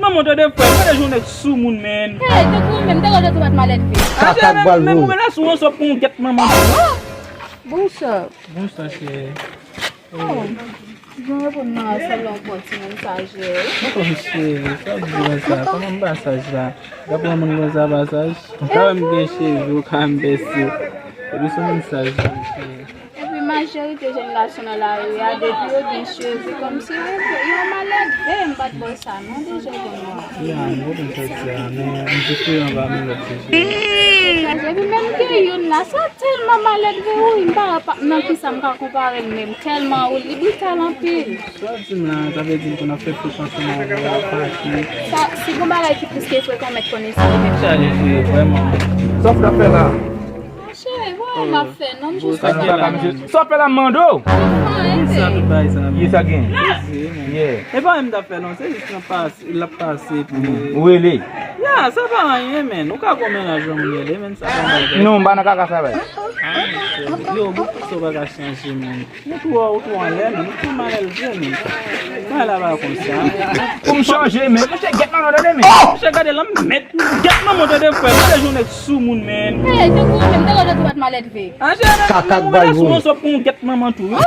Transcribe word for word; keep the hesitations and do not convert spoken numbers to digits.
Manman, tande frè, gade jan w nèg sou moun, men. Hey, te kou menm, te gade tou bat malèt vi. Kaka k bal vou. Menm ou la sou yon sòp pou yon gèt manman. Bonswa. Bonswa, cheri. Oh, jan w reponn nan sèl lè w pran timoun sa jere. Oh, cheri, sa w di konsa? Kòman m pa saj la? Gade yon moun konsa pa saj? Ou ka wè m gen cheve, ou ka wè m bèse. Epi se moun saj, cheri. Epi majorite jèn gason nan lari a, depi yo gen cheve, kòmsi yo, yo malèdve, m pa t bò sa non, deja gen mwa. Ya, m konprann sa w di a, men m diferan pami lòt yo. Epi menm gen youn la, sa tèlman malèdve, wi, m pa, pa, nan kisa m ka konpare l menm, tèlman ou, li brital anpil. Sa w di m la, sa vle di m konn ap fè frekans ansanm avè w, pati. Sa, si gon bagay ki plis ke frekan, w mèt konnen sa. Chale, cheri, vrèman. Sa w ap fè la? Cheri, bon, m ap fè non, m jis... Sa w ap fè la, m mande w. Sa w ap fè la, m mande w. Ki sa tout bagay sa? Ye sa gen. Ye. E pa menm t ap fè non, se jis nan pase, l ap pase pou... Ou rele. Ya, sa pa anyen, men. Ou ka gon mennaj yon moun rele, men sa pa bagay. Non, m pa nan kaka sa, bay. Yo, bon, sa w pa ka chanje, men. Ou twò, ou twò anlè, men. Ou twò malèdve, men. Bagay la pa konsa. Pou m chanje, men. Monchè, gèt manman, tande, men. Monchè, gade la, m mèt. Gèt manman, tande, frè. Gade jan w nèg sou moun, men. Hey, te kou menm, te gade tou bat malèdve. Kaka k bal vou. Sou yon sòp pou yon gèt manman tou, wi.